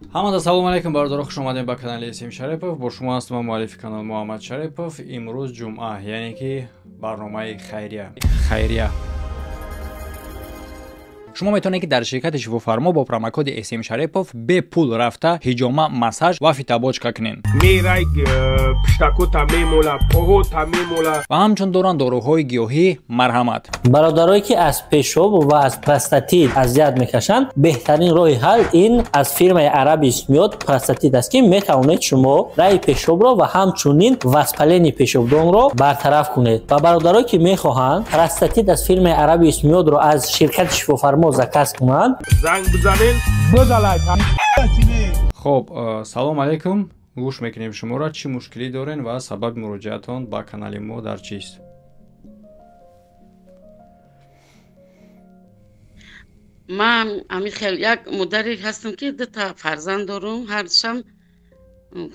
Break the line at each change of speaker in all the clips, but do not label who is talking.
Ҳамада салом алейкум, бародаро, хуш омадем ба канали Эсим Шарипов. Бо шумо ҳастам ман, муаллифи канал Муҳаммад Шарипов. Имрӯз ҷумъа, яъне ки барномаи хайрия. Хайрия. Шумо метавонед, ки дар ширкати Шифофармо бо промокоди Эсим Шарипов бепул рафта ҳиҷома, массаж ва фитобочка кунед.
Мерай, пиштакота мемола, поҳота мемола.
Ва ҳамчун доранд доруҳои гиёҳӣ, марҳамат.
Бародарое, ки аз пешоб ва аз простатит азият мекашанд, беҳтарин роҳи ҳал ин аз фирмаи Арабис Миёд простатит аст, ки метавонед шумо раи пешобро ва ҳамчунин воспаление пешобдонро бартараф кунед. Ва бародарое, ки мехоҳанд простатит аз фирмаи Арабис Миёдро аз ширкати Шифофармо заказ кунанд,
занг бизанед, бизалай.
Хоб, салом алейкум, гӯш мекунем шуморо. Чӣ мушкилӣ дорен ва сабаби муроҷиатон ба канали мо дар чист?
Ман ҳамин хел як модаре ҳастам, ки дута фарзанд дорум, ҳардушам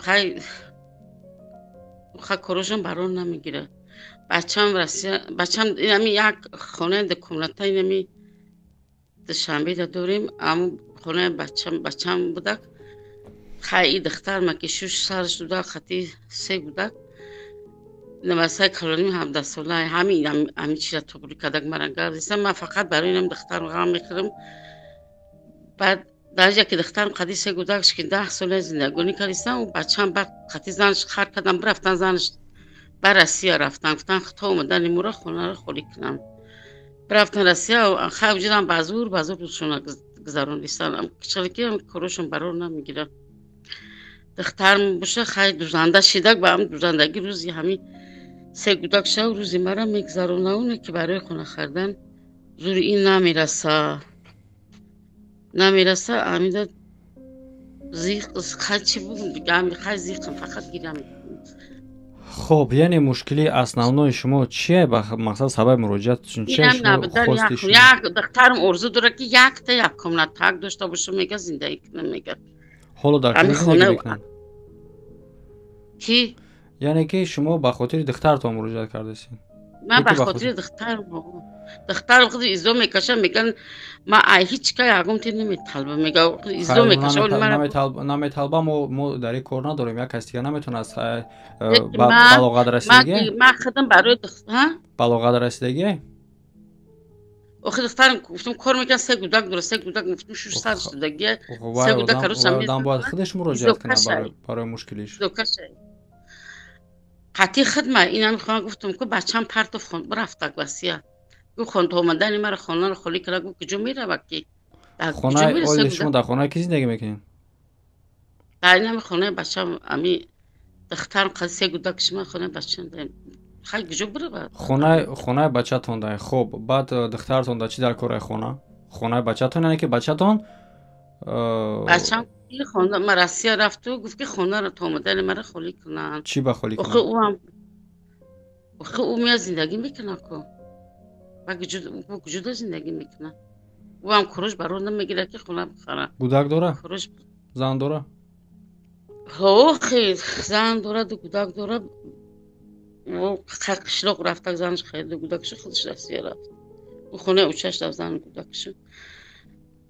хай корошон барор намегирад. Бачам Россия, бачам инами як хонаи дукомната инами Душанбеда дорем, ам хонаи бачам будак. Хай и духтарма, ки шуш сарш дудак, хати се гудак. Намасай калоним 17 сола, ҳамин ҳамин чиза туғри кадак мара гардиста. Ман фақат барои инам духтарам ғам мехӯрам. Баъд дарҷа ки духтарам қади се гудакш, ки 10 сола зиндагонӣ кардистам, бачам баъд қати занаш хар кардам, бирафтан, занаш ба Россия рафтан, гуфтан то омадани мура хонаро холӣ кунам. Рафтан Россия, хай уҷидам базур базур рӯзшона гузаронистан, чалки корошон барор намегирад. Духтарам боша, хай дузанда шидак, ба ҳам дузандагӣ рӯзи ҳамин се гудак шав рӯзи мара мегузарона, оне ки барои хона харидан зури ин намераса, намераса. Ҳамида зиқ, хай чӣ бугум, хай зиқам, фақат гирям.
Хоб, яъне мушкилии основнои шумо чие? Ба мақсад сабаби муроҷиатшон чие?
Як духтарам орзу дорад, ки якта як комнатак дошта бошам, мега, зиндагӣ кунам, мега.
Ҳоло дар куҷо зиндагӣ мекунанд?
Ки?
Яъне ки шумо ба хотири духтаратон муроҷиат кардасед?
Ман ба хотири духтарам. Духтарам худи изо мекашам, меган, ма ай ҳеҷ ка ягон ти наметалба, мега, изо мекаша.
Наметалба, мо дар ин кор надорем. Як кас дига наметавонад. Балоғат расидагӣ?
Ман худам барои
балоғат расидагӣ?
Охи духтарам, гуфтам, кор мекунад, се гудак дорад, се гудак, гуфтам, шуш сар шудагия, се гудак.
Одам бояд худаш муроҷиат кунад барои мушкилиш.
Қатъи хидма инам хона, гуфтам, ку бачам партов рафтак Россия, гуфт, хон то омадани мара хонаро холӣ карда. Гуфт, куҷо мерава ки?
Хонаи оили шумо, дар хонаи ки зиндагӣ мекунед?
Дар инами хонаи бачам, ами духтарам қад се гудак шума, хонаи бачам. Хай куҷо бирава?
Хонаи бачатон дай. Хоб, баъд духтаратон да чӣ дар кораи хона, хонаи бачатон, яъне ки бачатон?
Бачам ма Россия рафту, гуфт, ки хонаро то омадани мара холӣ кунанд.
Чӣ ба холӣ кунанд?
Охи ӯ меяд, зиндагӣ мекунад ку, куҷода зиндагӣ мекунад? Ӯ ҳам куруш барор намегирад, ки хона бихарад.
Гудак дора, зан дора?
Охи зан дораду гудак дорад. Қишлоқ рафтак, занаш хариду гудакшо, худаш Россия рафт, ӯ хонаи учаш рафт, зану гудакшо.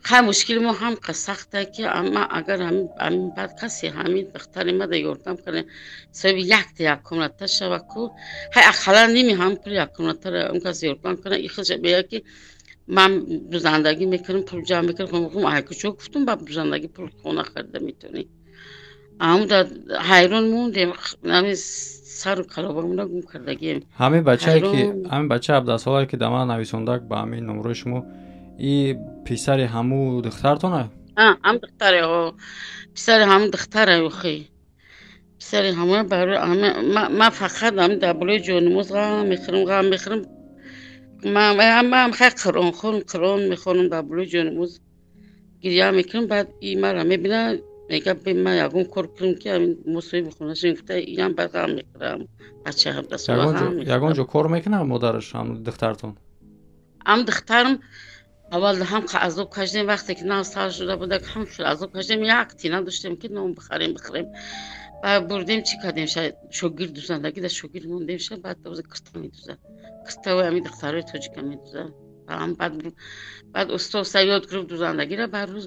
Хай мушкили мо ҳам сахта, ки ама агар ҳамин баъд касе ҳамин духтари мада ёрдам кунад, соҳиби якта як комната шава ку, хай ақаллан ними ҳам пули як комнатаро он кас ёрдам кунад. И худша беяд, ки ман дузандагӣ мекунам, пул ҷамъ мекунам. Ай куҷо, гуфтум, ба дузандагӣ пул хона харида метавонӣ? Амуда ҳайрон мондем, ҳами сару калобамона гум кардагием.
Ҳамин бачае ки, ҳамин бача 17 солае, ки да ман нависондак ба ҳамин номрои шумо, и писари ҳаму духтартона?
Ҳам духтаре, писари ҳаму духтаре, охи писари ҳама. Барои ман фақат ҳами дар болои ҷойнамоз ғам мехӯрам, ғам мехӯрам. Ман хай қуръонхон, қуръон мехонам, дар болои ҷойнамоз гиря мекунам. Баъд и мара мебинад, мега, ман ягон кор кунам, ки ҳамин мо соҳиби хонашем, гуфта, иам баъд ғам мехӯрам, бача 17 сола.
Ягон ҷо кор мекунад модараш, ҳам духтартон?
Ҳам духтарам аввал ҳам азоб кашидем, вақте ки нав сар шуда буда, ҳам азоб кашидем, як тина доштем, ки нон бихарем, бихӯрем. Баъд бурдем, чӣ кардем, шогирд дузандагӣ да шогирд мондем ша. Баъд кирта медузад, киртаи ҳамин духтарои тоҷика медузад. Баъд уста уста ёд гирифт дузандагиро, баъд рӯз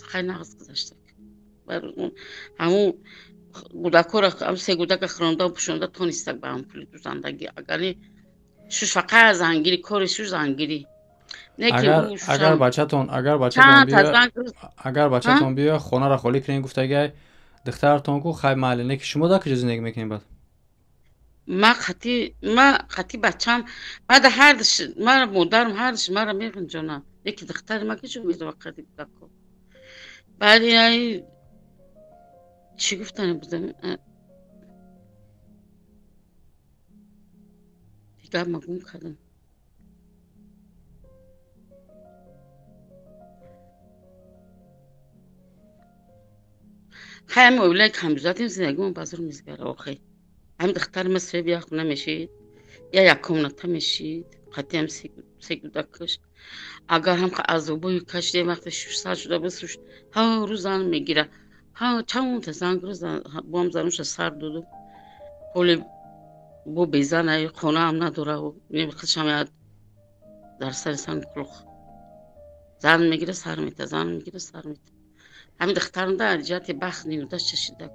хай нағз гузашта. Ҳамун гудакора ҳам се гудака хӯронда пӯшонда тонистак ба ҳам пули дузандагӣ. Агар шуш фақат зангирӣ, кори шуш зангирӣ.
Агар бачатон агар бачатон биёя хонаро холӣ кунед, гуфтагай духтаратон ку хай майли, не ки шумо дар куҷо зиндагӣ мекунед баъд?
Ма қати бачам баъд ҳардуш мара модарам ҳардуш мара меғинҷонад. Яки духтари ма куҷо мерава қади гудако? Баъд чӣ гуфтане будам? Дигар ма гум кардам. Хай ҳами оилаи камбизоатем, зиндагимон ба зур мезгара охи. Ҳами духтари ма соҳиби як хона мешид, я комната мешид, қатиам се гудакаш. Агар ҳам азобои кашидем, вақте шуш сар шуда буд, шуш ҳар рӯз зан мегира. Ҳа чанд та занг рӯз боам зануша сар доду. Ҳоли бо безана хонаам надора, худшам дар сари санг кулх. Зан мегира, сар мета, зан мегира, сар мета. Ҳамин духтарам дар ҷиҳати бахт нинуда чашида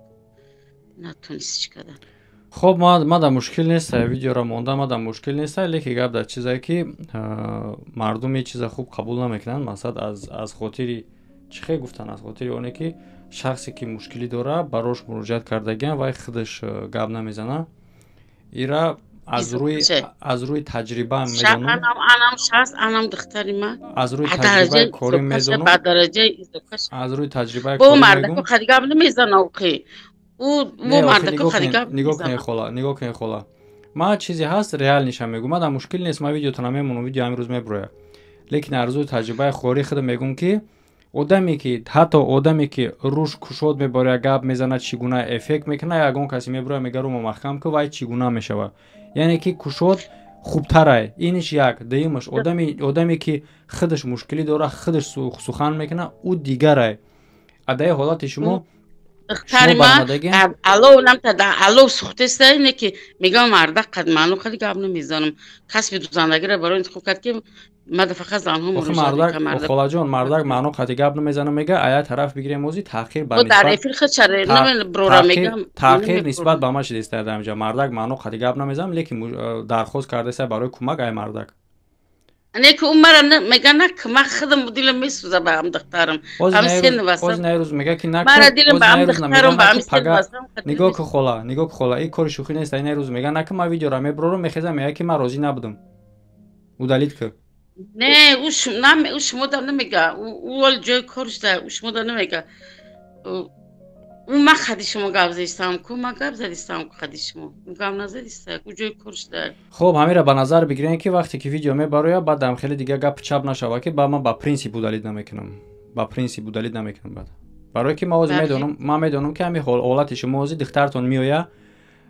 натонист чӣ карда.
Хоб, ма дар мушкил нест, видеоро монда ма дар мушкил нест, лекин гап дар чизе ки мардум ин чиза хуб қабул намекунанд, мақсад аз хотири чӣ хел гуфтан, аз хотири оне ки шахсе ки мушкилӣ дора барош муроҷиат кардагиам вай худаш гап намезана. Ира аз рӯи таҷриба медонам.
Анам шахс, анам духтари ма.
Аз рӯи таҷрибаи корӣ медонам. Аз рӯи таҷрибаи
корӣ мегӯм. Мардако хади гап намезана охи. Ӯ мардако хади гап
нигоҳ кунед хола, нигоҳ кунед хола. Ма чизе ҳаст реалниша мегӯм. Ма дар мушкил нест, ма видеотона мемонам, видео ҳамин рӯз меброяд. Лекин аз рӯи таҷрибаи хорӣ худам мегӯм ки одаме ки ҳатто одаме ки рӯш кушод мебарояд, гап мезанад, чӣ гуна эффект мекунад, ягон касе мебарояд, мега рӯмо маҳкам ку, вай чӣ гуна мешавад. Яъне ки кушод хубтарай. Иниш як. Дуюмаш одаме ки худаш мушкилӣ дорад, худаш сухан мекунад, ӯ дигарай. Адаи ҳолати шумо
духтари ма алов намтада алов сӯхтеста, ине ки мегам мардак қад маъно қади гап намезанам. Касби дузандагиро барои интихоб кард ки мада фақат занҳо
муроҷиат мекунанд. Холаҷон, мардак маъно қади гап намезанам мега, ая тараф бигирем ози таъхир ба
дар эфир худ чара намеброра мегам.
Таъхир нисбат ба ма шидеста дар инҷа. Мардак маъно қади гап намезанам, лекин дархост кардаеста барои кӯмак ай мардак.
Не ки ӯ мара мега на ма худам дилам месӯза ба ҳам духтарам. Ҳам сен васа.
Оз на рӯз мега ки на
мара дилам ба ҳам духтарам ба ҳам сен васа.
Нигоҳ ку хола, нигоҳ ку хола, ин кори шӯхӣ нест. Ин рӯз мега на ки ма видеора меброрам, мехезам, мега ки ман розӣ набудам. Удалить ку.
Не, ӯ шумо да намега. Ӯ вол ҷои корш да, ӯ шумо да намега. Ӯ ма хади шумо гап задистам ку, ма гап задистам ку хади шумо. Ӯ гап назадиста, ӯ ҷои корш да.
Хоб, ҳамира ба назар бигирем ки вақте ки видео мебарояд, баъд ам хеле дига гап чап нашава ки ба ман ба принсип удалить намекунам. Ба принсип удалить намекунам баъд. Барое ки ман ҳозир медонам, ман медонам ки ҳамин ҳолати шумо ҳозир духтаратон меояд,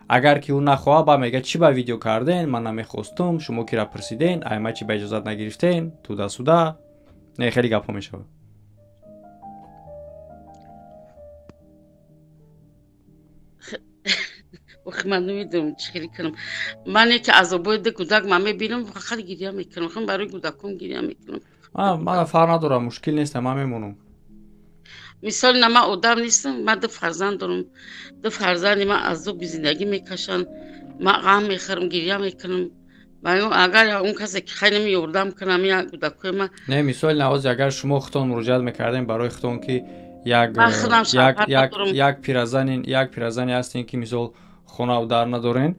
агар ки ӯ нахоҳад, ба мега чӣ ба видео карден, ман намехостум, шумо кира пурсиден, ай ма чӣ ба иҷозат нагирифтен, туда-суда. Не, хеле гапҳо мешавад.
Охи ман намедонам чӣ хеле кунам. Ман яке азобои ду гудак ман мебинам, фақат гиря мекунам. Хам барои гудаком гиря мекунам.
Ман фарқ надорам, мушкил нест, ман мемонам.
Мисол на ман одам нестам, ман ду фарзанд дорам. Ду фарзанди ман азоби зиндагӣ мекашанд. Ман ғам мехӯрам, гиря мекунам. Агар он касе ки хай нами ёрдам кунам, як гудакои ман.
Не, мисол навози агар шумо худтон муроҷиат мекардем барои худтон ки як пиразане ҳастем ки мисол хонаву дар надорен,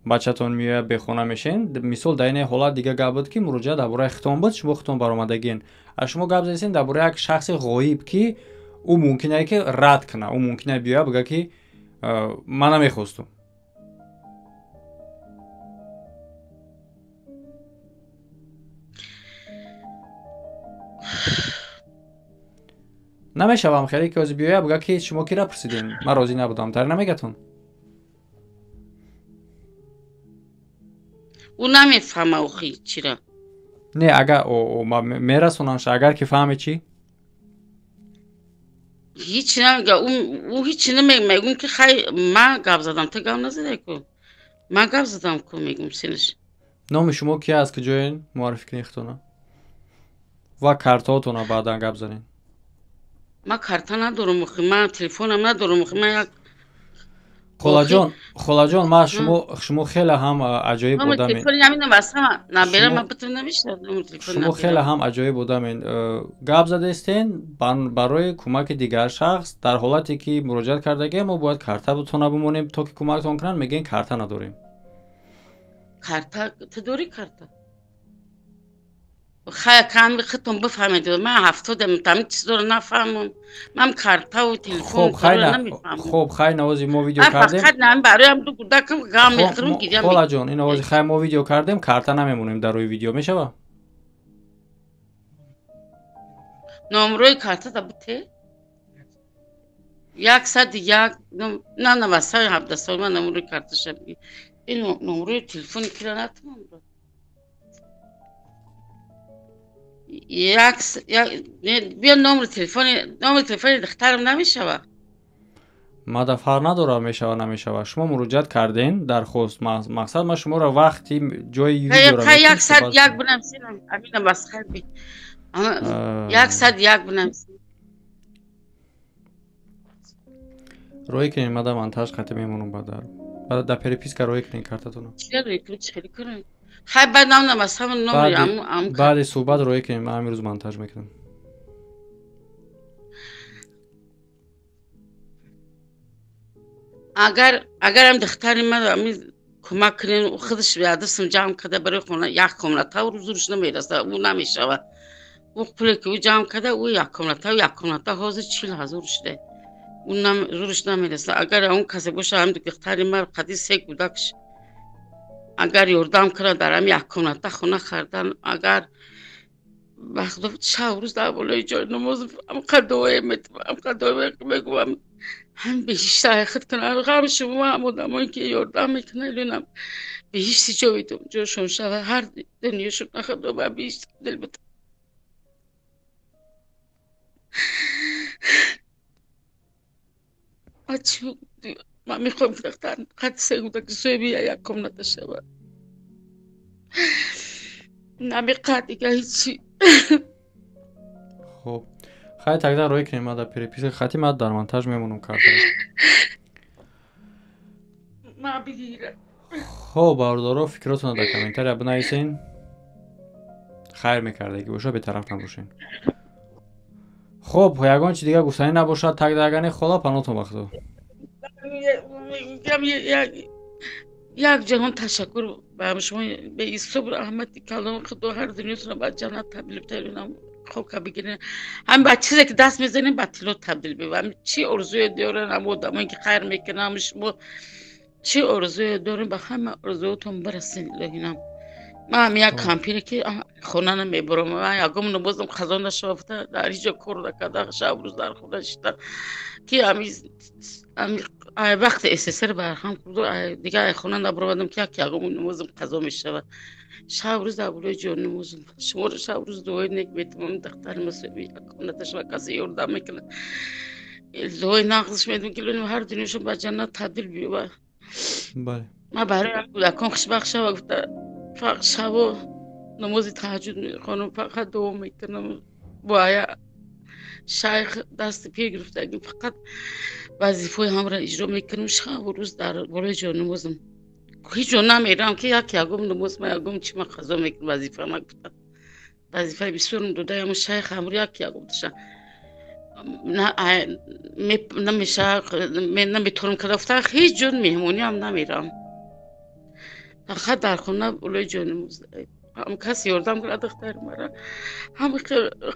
бачатон меояд бехона мешен. Мисол дар ин ҳолат дига гап буд ки муроҷиат дар бораи худтон буд, шумо худтон баромадагиен. А шумо гап задистен дар бораи як шахси ғоиб ки ӯ мумкин ае ки рад кунад, ӯ мумкин ае биёяд бигӯяд ки ман намехостум. Намешавам хеле ки ҳозир биёяд бигӯяд ки шумо кира пурсидем, ман розӣ набудам, тари намегатон?
Ӯ намефаҳма охи чира.
Не, агар мерасонамша, агар ки фаҳме чӣ?
Ҳеҷ намега, ӯ ҳеҷ намега, мегӯм ки хай ман гап задам, ту гап назадай ку. Ман гап задам ку, мегӯм синаш.
Номи шумо ки аст, куҷоен? Муаррифӣ кунед худтона. Ва картаотона баъдан гап занед.
Ман карта надорам, охи ман телефонам надорам, охи ман як
Холаҷон, холаҷон, ман шумо хеле ҳам аҷоиб одамед. Шумо хеле ҳам аҷоиб одамед. Гап задестен барои кӯмаки дигар шахс. Дар ҳолате ки муроҷиат кардагем, мо бояд карта бутона бимонем, то ки кӯмактон кунанд. Мегӯем, карта надорем.
Карта ту дорӣ, карта? Хай, ками худтон бифаҳмед, ман 70-ам, ҳамин чизоро нафаҳмам. Ман картаву телефон намефаҳмам.
Хоб, хай, навози мо видео кардем.
Фақат нами бароям ду кӯдакам ғам мехӯрам, гиря.
Холаҷон, ин овози, хай, мо видео кардем, карта намемонем дар рӯи видео, мешава?
Номрои картата буте? 101 на навасаи 17 сол ман номрои карташа бигӣ. Ин номрои телефони кира натумам. Як биё, номери телефони духтарам намешава?
Мада фарқ надорад, мешава, намешава. Шумо муроҷиат карден, дархост, мақсад, ман шуморо вақти ҷои
видеоро 101 бинависем, амина басхайби, 101 бинависем.
Роӣ кунед, мада монтаж қати мемонам, бадар баъд дар переписка роӣ кунед картатонро.
Хай, баъд намнам аз ҳамон номери.
Баъди суҳбат роӣ кунед, ман ҳамин рӯз монтаж мекунам.
Агарам духтари ман ами кӯмак кунем, худаш ядасм ҷамъ карда барои хона як комната, зурш намераса, ӯ намешава. Ӯ пуле ки ӯ ҷамъ карда, ӯ як комната, як комната ҳозир 40 000 шуда, ӯ зурш намераса. Агар он касе боша, ҳам духтари ман қади се кӯдакш, агар ёрдам кунад дар ҳами як комната хона хардан, агар ба худо, шаб рӯз дар болои ҷои намоз амқа дуое метавам, амқа дуое мегӯям, ҳам беҳишта худ кунад. Ғам шумо ҳам одамое ки ёрдам мекунад, илонам беҳишти ҷовидон ҷошон шава, ҳар дунёшон худо ба беҳишт дил буда. Ман мехоҳам, ки духтар қад се кӯдак соҳиби як комната шавад. Намеқад дига ҳичи.
Хоб, хай, тогда роӣ кунем, ман дар переписка хати, ман дар монтаж мемонам картаро.
Ман бигирам.
Хоб, бародаро, фикротонро дар комментария бинависен. Хайр мекардагӣ боша, бетараф набошен. Хоб, ягон чи дига гуфтанӣ набошад, тогда агане, хола, панотон ба худо.
Як ҷаҳон ташаккур ба шумо, ба ҳисоб раҳмати калон. Худо ҳар дунётонро ба ҷаннат табдил битаринам, хока бигирен. Ҳам ба чизе ки даст мезанем, ба тилло табдил бива. Чӣ орзуе дорен, ҳам одамое ки хайр мекунам, шумо чӣ орзуе дорем, ба ҳама орзуотон бирасен, илоҳинам. Ман ҳам як кампире ки хона намебурам, ман ягон намозам қазо нашава, дар ҳеҷ ҷо кор накарда, шаб рӯз дар хона шита, ки ами вақти СССР барҳам хурду, дига ай хона набуровадам, ки як ягон намозам қазо мешавад. Шаб рӯз дар болои ҷон намозам, шуморо шаб рӯз дуои нек метавонам. Духтари масоби як комната шава, касе ёрдам мекунад, дуои нағзш медам, ки ҳар дунёшон ба ҷаннат табдил биёбад. Ман барои кӯдакон хушбахт шава гуфта, фақат шабо намози таҳаҷҷуд мехонам, фақат дуо мекунам. Бо ая шайх дасти пир гирифтагим, фақат вазифаи ҳамра иҷро мекунам. Шабу рӯз дар болои ҷонамозам, ҳеҷ ҷо намерам, ки як ягом намоз ма ягом чи ма қазо мекунам. Вазифа ма гуфта, вазифаи бисёрм додаям шайх ҳамр, як ягом таша намеша, наметавонам карда гуфта, ҳеҷ ҷо меҳмониам намерам, фақат дар хона болои ҷонамоз. Ҳам касе ёрдам кунад духтари мара, ҳам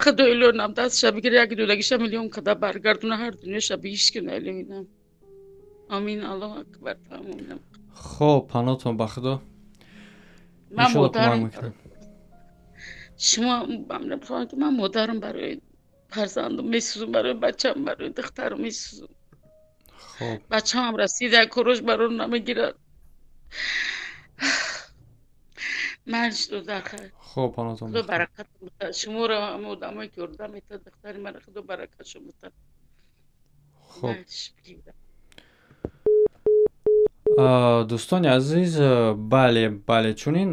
худо илонам дастша бигира, як дудагиша миллион када баргардона, ҳар дунёша биҳишт куна, илоҳинам. Амин, Аллоҳу акбар, тамоминам.
Хоб, панотон ба худо.
Ман модарам, шумо мехоҳам, ки ман модарам, барои фарзандам месӯзам, барои бачам, барои духтарам месӯзам. Бачамам расида, корош барон намегирад. Марш додахай.
Хоб, панотон.
Худо баракат шуморо, ҳама одамое ки ёрдам метад духтари мара, худо баракатшо бутад.
Хоб, дӯстони азиз, бале, бале, чунин.